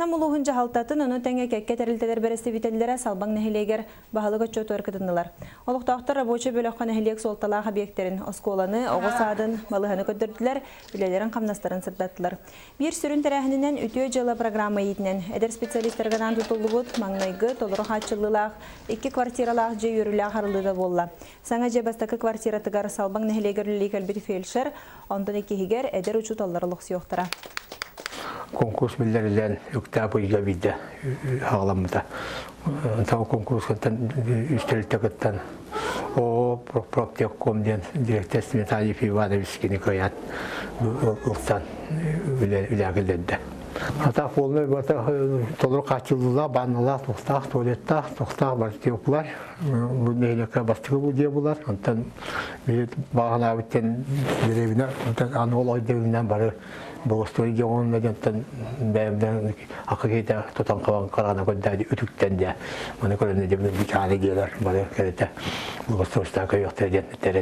Нам улууһун дьаһалтатын, ону тэҥэ кэккэ тэрилтэлэр бэрэстэбиитэллэрэ Салбаҥ нэһилиэгэр баһылык отчуотугар кытыннылар. Олохтоохтор рабочай бөлөххө нэһилиэк суолталаах объектэрин, оскуоланы, оҕо саадын, балыыһаны көрдөрдүлэр, үлэлэрин-хамнастарын сырдаттылар. Биир сүрүн тэрээһининэн Үтүө дьыала программа иитинэн эдэр специалистарга анаан тутуллубут маҥнайгы толору хааччыллыылаах икки квартиралаах дьиэ үөрүүлээх арыллыыта буолла. Саҥа дьиэ бастакы квартиратыгар Салбаҥ нэһилиэгэр үлэлии кэлбит фельдшер, онтон иккиһигэр эдэр учууталлар олохсуйуохтара. Конкурс биллэриллэн Үктаап ыйга биирдэ аҕаламмыта. Онтон конкурскаттан үс тэрилтэ кыттан ООО Проптехком диэн директор Сметанев Иванович кини кыайан ылсан үлэ киллэрдэ. Ата полный бата толору хааччыллыылаах, баанналаах, туохтаах, туалеттаах, туохтаах бар теплай. Бу нэһилиэккэ бастакы бу дьиэ булар. Онтон баҕалаабыттан дэриэбинэ онтон аны ол өйдөбүлүнэн бары богостуой дьоҥун дьонтон бэйэбинэн акы киһитэ тутан хабан карана көрдөөдү үтүктэн дьэ маны көрөнө дьэ бу чааны диэлэр бары кэрэтэ богостуостаа көйөхтө диэн тэрэн.